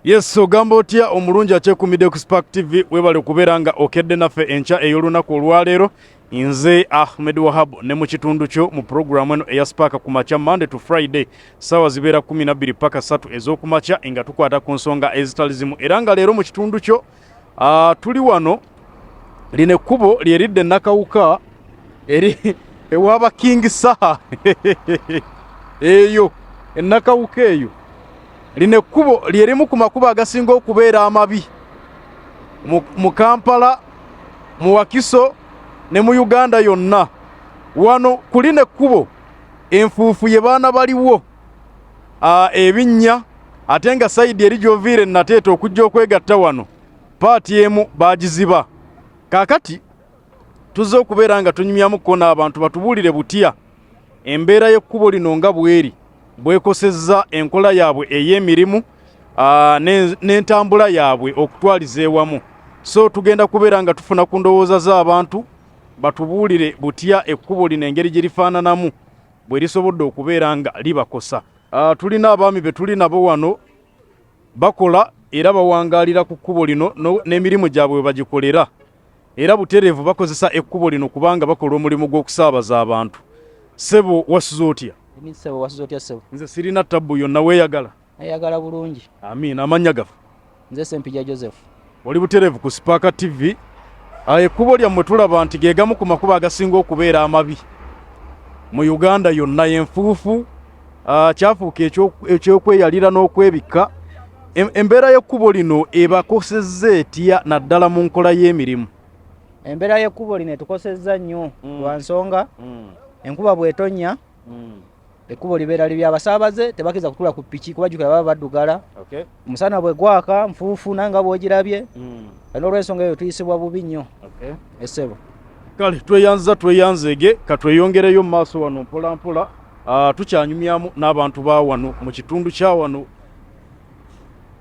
Yes, ogamba otya omulungi akyekumidde ku Spark TV? Webale okubeera nga okedde naffe enkya ey'olunaku olwaleero. Nze Ahmed Wahab ne mu kitundu kyo mu pulogulaamu eno eya Spark ku makya, Monday to Friday, ssaawa zibeera 12 paka 3 ez'okumakya, nga tukwata ku nsonga ezitali zimu. Era nga leero mu kitundu kyo tuli wano, lino ekkubo lyeridde Nakawuka eri ewaba King Saha eyo enakawuka eyo. Lino ekkubo lyerimu ku makubo agasinga okubeera amabi mu Kampala, mu Wakiso ne mu Uganda yonna. Wano kulino ekkubo enfuufu ye baana baliwo, ebinnya, ate nga side eri gy'oviire Nateete okujja okwegatta wano, part emu bagiziba. Kaakati tuzze okubeera nga tunyumyamuko n'abantu batubuulire butya embeera y'ekkubo lino nga bweri bwekosezza enkola yaabwe ey'emirimu n'entambula yaabwe okutwaliza ewamu. So tugenda kubeera nga tufuna ku ndowooza z'abantu batubuulire butya ekkubo lino engeri gye lifaananamu bwe lisobodde okubeera nga libakosa. Tulina abaami be tuli nabo wano, bakola era bawangaalira ku kkubo lino n'emirimu gyabwe we bagikolera, era butereevu bakozesa ekkubo lino kubanga bakola omulimu gw'okusaabaza abantu. Ssebo, wasuze otya? Ssebo, wasuze otya, ssebo? Nze sirina tabbu yonna. Weeyagala? Neyagala bulungi. Amiina. Amannya gaffe? Nze Sempija Joseph. Oli butereevu ku Spark TV. Ekkubo lyammwe tulaba nti ge gamu ku makubo agasinga okubeera amabi mu Uganda yonna. Enfuufu, kyafuuka ekyokweyalira n'okwebikka. Embeera y'ekkubo lino ebakosezza etya, naddala mu nkola y'emirimu? Embeera y'ekkubo lino etukosezza nnyo lwa nsonga enkuba bw'etonnya, ekkubo libeera libi, abasaabaze tebakkiriza kutuula ku piki kubajjukira baba baddugala. Omusana bwe gwaka, nfuufu naye nga bw'ogirabye. N'olwensonga eyo tuyisibwa bubi nnyo, essebo. Kale tweyanza, tweyanzeege. Katweyongereyo mu maaso wano mpola mpola. Tukyanyumyamu n'abantu ba wano mu kitundu kya wano.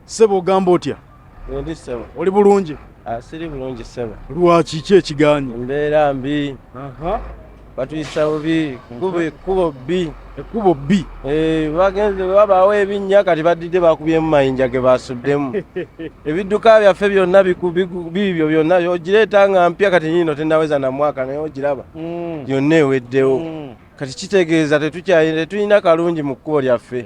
Ssebo, ogamba otya? Ndi, ssebo. Oli bulungi? Siri bulungi, ssebo. Lwaki? Ki ekiganye? Embeera mbi, batuyisa bubi, ekkubo bbi. Ekkubo bbi. Eh, bagenze wabaawo ebinnya, kati baddidde bakubyemu mayinja ge basuddemu. Ebidduka byaffe byonna biibyo byonna ogireeta nga mpya, kati nyiino tenaweza na mwaka, naye ogiraba yonna eweddewo. Kati kitegeeza tetulina kalungi mu kkubo lyaffe.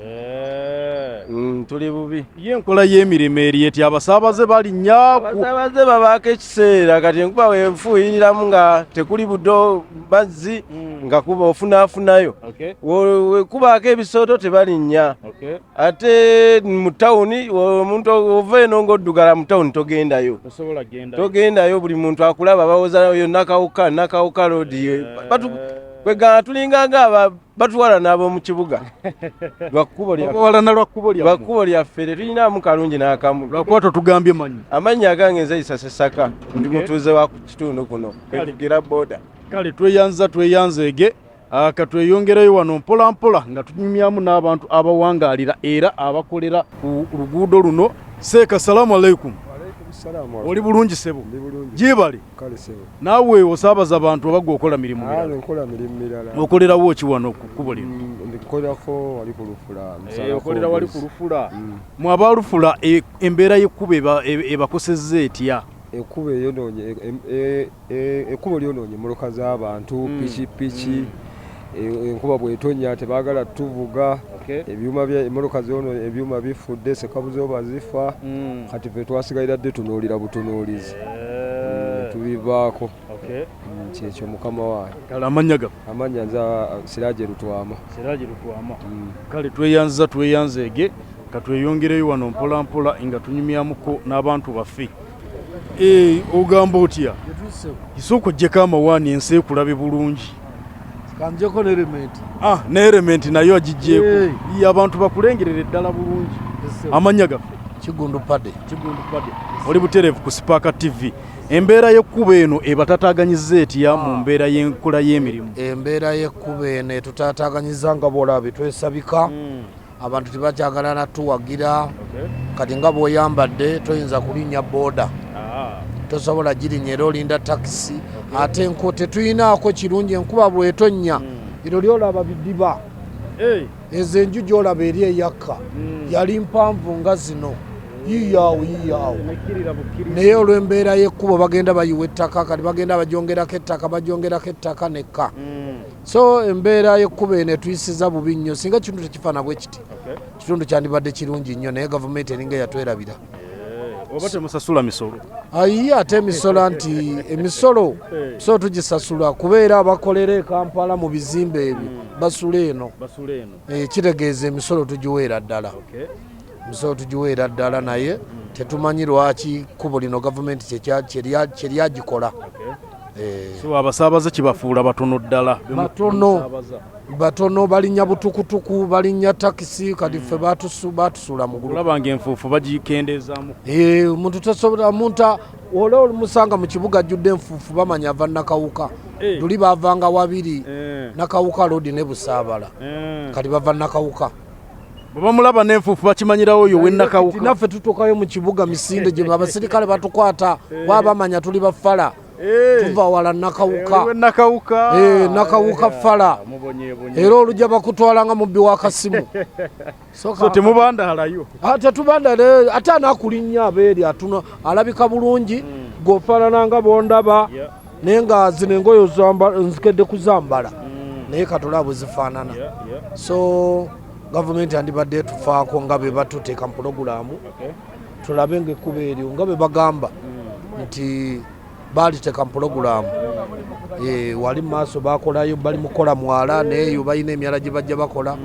Tuli bubi. Ye enkola y'emirimu eri eti? Abasaabaze balinnya Abasaabaze babaako ekiseera, kati enkuba wefuuyiriramu nga tekuli budo mazzi, nga kuba ofunaafunayo. Kubaako ebisooto, tebalinnya. Ate mu tawuni omuntu ova eno ng'oddugala, mu tawuni togendayo. Tosobola genda. Togendayo, buli muntu akulaba, bawoza oyo Nakawuka, Nakawuka Road. Kwegamba tulinga nga batwala n'ab'omu kibuga lwa kkubo lyaffe. Bawalana lwa kkubo Lwa lyammwe. Kkubo lyaffe, tetulinamu kalungi n'akamu. Lwakuba totugambye manyi. Amannya agange nze Isa Sesaka, ndi mutuuze wa ku kitundu kuno kwetugira boda. Kale tweyanza, tweyanzeege. Katweyongereyo wano mpola mpola nga tunyumyamu n'abantu abawangaalira era abakolera ku luguudo luno. Seeka, salaamu aleikum. Salaamu. Oli bulungi, sebo? Ndi bulungi. Gyebale. Kale, sebo. Naawe osaabaza abantu oba gwe okola mirimu mirala? Nkola mirimu mirala. Okolerawo ki wano ku kkubo lino? Ndikolerako wali ku lufula. Eh, okolera wali ku lufula. Mwe abalufula, embeera y'ekkubo ebakosezza etya? Ekkubo eyonoonye, ekkubo lyonoonye emmotoka z'abantu, pikipiki. Enkuba bw'etonnya tebaagala tuvuga. Ebyuma bya emmotoka zoono, ebyuma bifudde, sekabuzoba zifa. Kati ffe twasigalira dde tunuulira butunuulizi. Tubivaako. Kyekyo, mukama wange. Kale, amannya gaffe? Amannya nze Siraje Lutwama. Siraje Lutwama. Kale tweyanza, tweyanzeege. Katweyongereyo wano mpola mpola nga tunyumyamuko n'abantu baffe. Eh, ogamba otya? Isooka oggyeko amawaani, ensi ekulabe bulungi. Kanjeko ne helmet. Ah, ne helmet nayo agiggyeko. Eh. Ye abantu bakulengerere ddala bulungi. Amannya gaffe? Kigundu Pade. Kigundu Pade, oli butereevu ku Spark TV. Embeera y'ekkubo eno ebatataaganyizza etya mu mbeera y'enkola y'emirimu? Embeera y'ekkubo eno etutaataaganyiza nga bw'olaba bitwesabika. Abantu tebakyagala natuwagira. Kati nga bw'oyambadde, toyinza kulinnya booda, tosobola girinnya, era olinda takisi. Ate enku tetuyinaako kirungi, enkuba bw'etonnya, ero lyolaba bidiba. Ezo enju gyolaba eri eyakka yali mpanvu nga zino. Yiiyaawo yiiyaawo, naye olw'embeera y'ekkubo bagenda bayiwa ettaka, kati bagenda bagyongerako ettaka, bagyongerako ettaka nekka. So embeera y'ekkubo eno etuyisiza bubi nnyo. Singa ekitundu tekifaana bwe kiti, kitundu kyandibadde kirungi nnyo, naye gavumenti eringa eyatwerabira. Oba temusasula misolo? Ayi, ate emisolo, nti emisolo so tugisasula, kubeera abakolera e Kampala mu bizimbe ebyo basula eno. Basula eno. Kitegeeza emisolo tugiweera ddala, emisolo tugiweera ddala, naye tetumanyi lwaki kkubo lino gavumenti kyeryagikola. So abasaabaze kibafuula batono ddala? Batono, batono. Balinnya butukutuku, balinnya takisi, kati ffe batusuula mu gulu. Olaba nga enfuufu bagikendezaamu. Omuntu tasobola, omuntu ola olumusanga mu kibuga ajjudde enfuufu, bamanya ava Nakawuka. Luli bavanga wabiri, Nakawuka Road ne Busaabala, kati bava Nakawuka. Bwe bamulaba n'enfuufu bakimanyirawo oyo w'e Nakawuka. Naffe tutuukayo mu kibuga misinde gye abasirikale batukwata, kuba bamanya tuli bafala, tuva wala Nakawuka. Nakawuka. Nakawuka fala. Era olujja bakutwala nga mubbi w'akasimu. So temubandaalayo? Tetubandala, ate anaakulinnya abeeri atuna alabika bulungi, gweofaanana nga bondaba, naye nga zino engoye nzikedde kuzambala, naye katolaba bwe zifaanana. So gavumenti yandibadde etufaako nga bwe batuteeka mu pulogulaamu, tulabe nga ekkubo eryo nga bwe bagamba nti baliteeka mu pulogulaamu. Wali mu maaso bakolayo, bali mukola mwala, nayeyo balina emyala gye bajja bakola,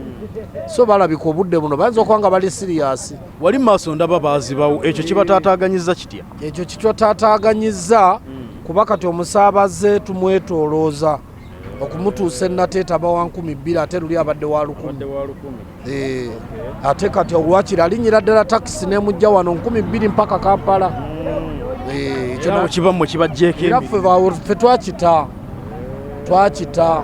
so balabika obudde buno bayinza okuba nga bali serious. Wali mu maaso ndaba baazibawo, ekyo kibataataaganyiza kitya? Ekyo kitwataataaganyiza kuba kati omusaabaze tumwetoolooza okumutuusa enateeta aba wa 2000, ate luli abadde wa 1000. Ate kati olwakiri alinyira ddala takisi nemujja wano 2000 mpaka Kampala. Ekyo kiba mmwe kibajjeeko. Era ffe twakita, twakita,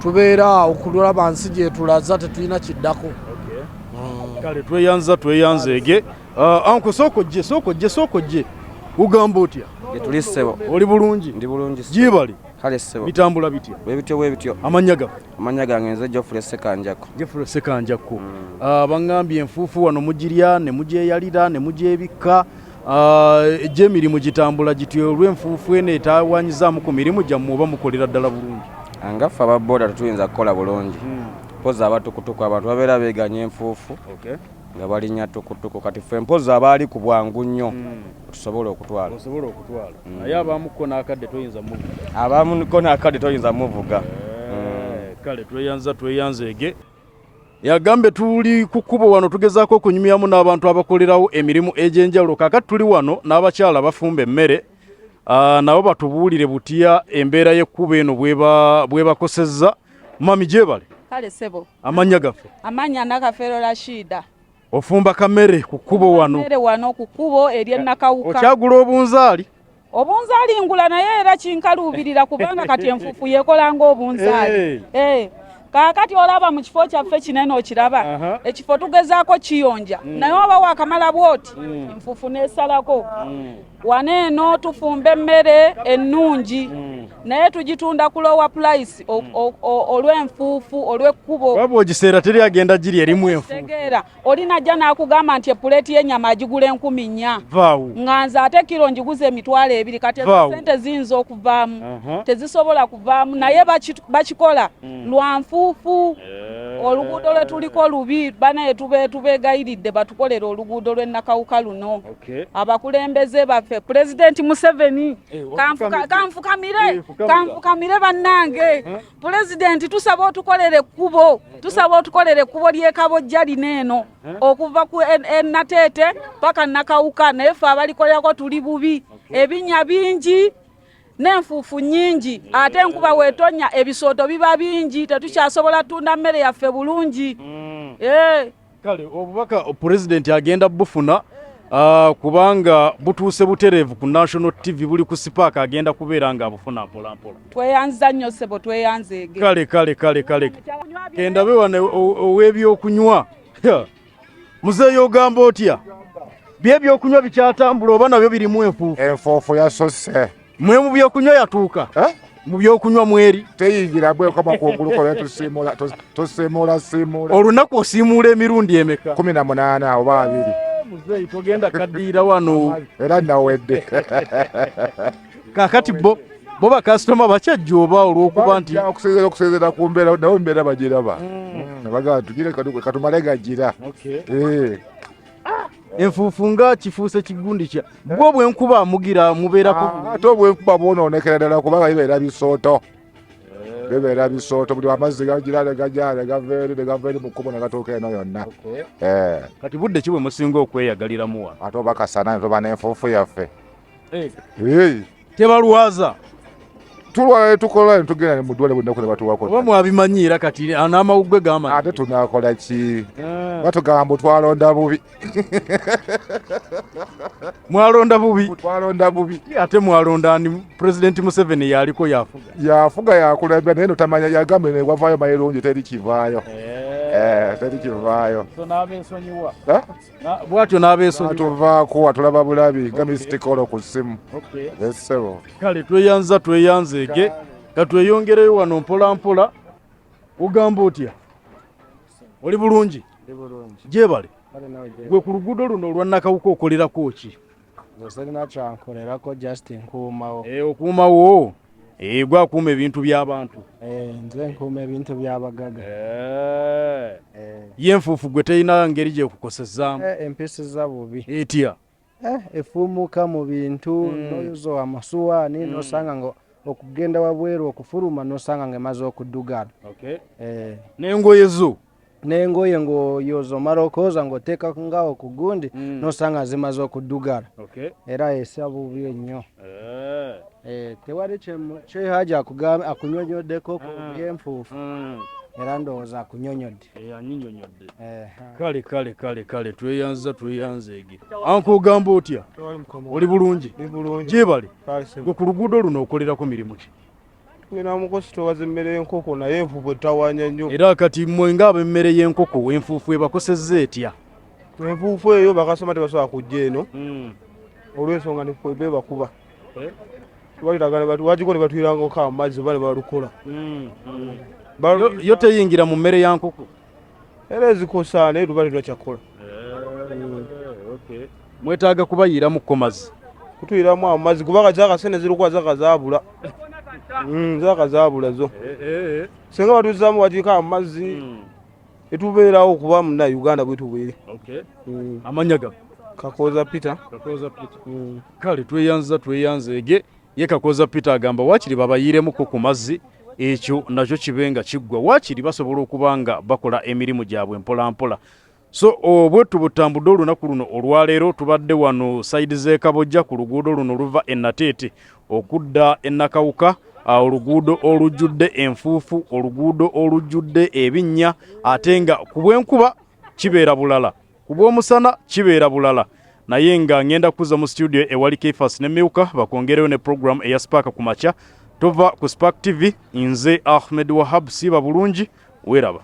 tubeera okulaba nsi gyetulaza, tetulina kiddako. Kale tweyanza, tweyanzeege. Anko, sooka ojje, sooka ojje, sooka ojje. Ugamba otya? Getuli ssebo. Oli bulungi? Ndi bulungi. Gibali. Kale ssebo. Bitambula bitya? Bwe bityo, bwe bityo. Amannya gaffe? Amannya gange nze Geoffrey Sekanjako. Geoffrey Sekanjako. Baŋŋambye enfuufu wano mugirya ne mugyeyalira ne mugyebikka. Egy'emirimu gitambula gityo olw'enfuufu eno etaawanyizaamu ku mirimu gyammwe, oba mukolera ddala bulungi? Nga ffe aba boda tetuyinza kukola bulungi, mpozi abatukutuku. Abantu babeera beeganya enfuufu nga balinnya tukutuku. Kati ffe mpozi abaali ku bwangu nnyo tusobola okutwala. Osobola okutwala, naye abamuko n'akadde toyinza muvuga. Abamuko n'akadde toyinza muvuga. Kale tweyanza, tweyanzeege. Yagambe tuli ku kkubo wano tugezaako okunyumyamu n'abantu abakolerawo emirimu egy'enjawulo. Kaakati tuli wano n'abakyala bafumba emmere, nabo batubuulire butya embeera y'ekkubo eno bwebakosezza. Mami, gyebale. Kale sebo. Amannya gaffe? Amannya Nakafeero Rashida. Ofumba kamere ku kkubo wano? Kamere wano ku kkubo ery'e Nakawuka. Okyagula obunzaali? Obunzaali ngula, naye era kinkaluubirira kubanga kati enfuufu yekola ng'obunzaali. Kaakati olaba mu kifo kyaffe kinene, okiraba ekifo tugezaako kiyonja, naye oba wakamala bwoti enfuufu n'esalako. Wano eno tufumba emmere ennungi, naye tugitunda ku lower price olw'enfuufu, olw'ekkubo. Waba ogiseera teri agenda giri erimu enfuufu. Tegeera, oli najja n'akugamba nti epuleeti y'ennyama agigula 4000, Vaawo. nga nze ate kiro njiguza 20,000. Kati ezo Vaawo. sente ziyinza okuvaamu? Tezisobola kuvaamu, naye bakikola lwa nfuufu. Oluguudo lwe tuliko lubi banaye, tubeegayiridde batukolere oluguudo lw'e Nakawuka luno. Abakulembeze baffe, Pulezidenti Museveni, kanfukamire. Fukamira. Kanfukamire bannange. Pulezidenti, tusaba otukolere ekkubo, tusaba otukolere ekkubo ly'e Kabojja lino eno okuva ku Nateete paka Nakawuka, naye ffe abalikolerako tuli bubi, ebinnya bingi n'enfuufu nnyingi, ate enkuba weetonya ebisooto biba bingi, tetukyasobola tunda mmere yaffe bulungi. Kale obubaka pulezidenti agenda bufuna, kubanga butuuse butereevu ku National TV, buli ku Spark, agenda kubeera nga abufuna mpola mpola. Tweyanza nnyo ssebo, tweyanzeege. Kale kale kale kale, kendabe wano ow'ebyokunywa. Muzeeyo, ogamba otya? Byebyokunywa bikyatambula oba nabyo birimu enfuufu? Enfuufu yasusse. Mwe mu byokunywa yatuuka? Eh? Mu byokunywa mweri? Teyingira, bwekoma kungulu kobe tusiimula, tusiimula siimula. Olunaku osiimuula emirundi emeka? 18 oba 20. Muzeeyi togenda kaddiira wano. Era nawedde. Kaakati bo bo bakasitoma bakyajja oba olw'okuba nti okusinziira okusinziira ku mbeera nawe embeera bagiraba bagamba tugire katumale gagira. Eh. Enfuufu nga kifuuse kigundi kya bwo bwenkuba mugira mubeerako. Ah, ate obwenkuba bwonoonekera ddala kubanga bibeera bisooto, bibeera bisooto, buli amazzi gagira ne gaja ne gava eri ne gava eri mu kkubo ne gatuuka eno yonna. Eh. Kati budde ki bwe musinga okweyagaliramu wano? Ate oba kasana ne tuba n'enfuufu yaffe. Hey. Tebalwaza? Tulwala ne tukola ne tugenda ne mu ddwaliro buli nnaku ne batuwako. Oba mwabimanyiira kati n'amawuggwe gamanyi. Ate tunaakola ki? Batugamba mbu twalonda bubi. Mwalonda bubi? Twalonda bubi. Ate mwalonda ani? Pulezidenti Museveni yaliko yafuga. Yafuga yakulembera naye notamanya yagambye ne wavaayo mayirungi teri kivaayo. Teri kivaayo. So n'abeesonyiwa. Eh? Bw'atyo n'abeesonyiwa. Tuvaako atulaba bulabi nga missed call ku ssimu. Essebo. Kale tweyanza tweyanzeege katweyongereyo wano mpola mpola. Ogamba otya? Oli bulungi? Gyebale. Gwe ku luguudo luno olwa Nakawuka okolerako ki? Nze sirina kyankolerako, just nkuumawo. Eh, okuumawo. Eh, gwe akuuma ebintu by'abantu. Eh, nze nkuuma ebintu by'abagaga. Ye enfuufu gwe terina ngeri gyekukosezaamu? Empisiza bubi. Etya? Efuumuka mu bintu, noyoza amasuwaani nosanga nga okugenda wabweru okufuluma nosanga nga emaze okuddugala. N'engoye zo? N'engoye ng'oyoza omala okwoza ng'oteeka ngawo ku gundi nosanga zimaze okuddugala. Era esa bubi ennyo. Tewali kyehaji akunyonyoddeko ku byenfuufu, era ndowooza akunyonyodde. Anyinyonyodde. Kale kale kale kale, tweyanza tweyanzeege. Anko ogamba otya? Oli bulungi? Gyebale. Gwe ku luguudo luno okolerako mirimu ki? Ngenda mukositowaza emmere y'enkoko naye enfuufu etawaanya nnyo. Era kati mmwe ng'ab'emmere y'enkoko enfuufu ebakosezza etya? Enfuufu eyo bakasoma tebasobola kujja eno olw'ensonga be bakuba wagiko ne batwirangako amazzi oba ne balukola. Yo teyingira mu mmere ya nkoko? Era ezikosa naye tuba tetwakyakola. Mwetaaga kubayiiramu ko mazzi? Kutuyiramu amazzi kubanga zakasente zirikuba zakazaabula, zakazaabula zo singa batuzaamu wagiiko amazzi etubeerawo kuba muna Uganda bwe tubeere. Amanya gawe? Kakooza Peter. Kakooza Peter. Kale tweyanza tweyanzeege. Ye Kakooza Peter agamba waakiri babayiiremuko ku mazzi ekyo nakyo kibe nga kiggwa, waakiri basobola okuba nga bakola emirimu gyabwe mpola mpola. So obwetu butambudde olunaku luno olwaleero, tubadde wano side z'e Kabojja ku luguudo luno luva e Nateete okudda e Nakawuka, oluguudo olujjudde enfuufu, oluguudo olujjudde ebinnya, ate nga ku bw'enkuba kibeera bulala, ku bw'omusana kibeera bulala. Naye nga ngenda kuza mu studio ewali Kefas ne Milka bakwongereyo ne program eya Spark ku makya. Tova ku Spark TV, nze Ahmed Wahab, siiba bulungi, weeraba.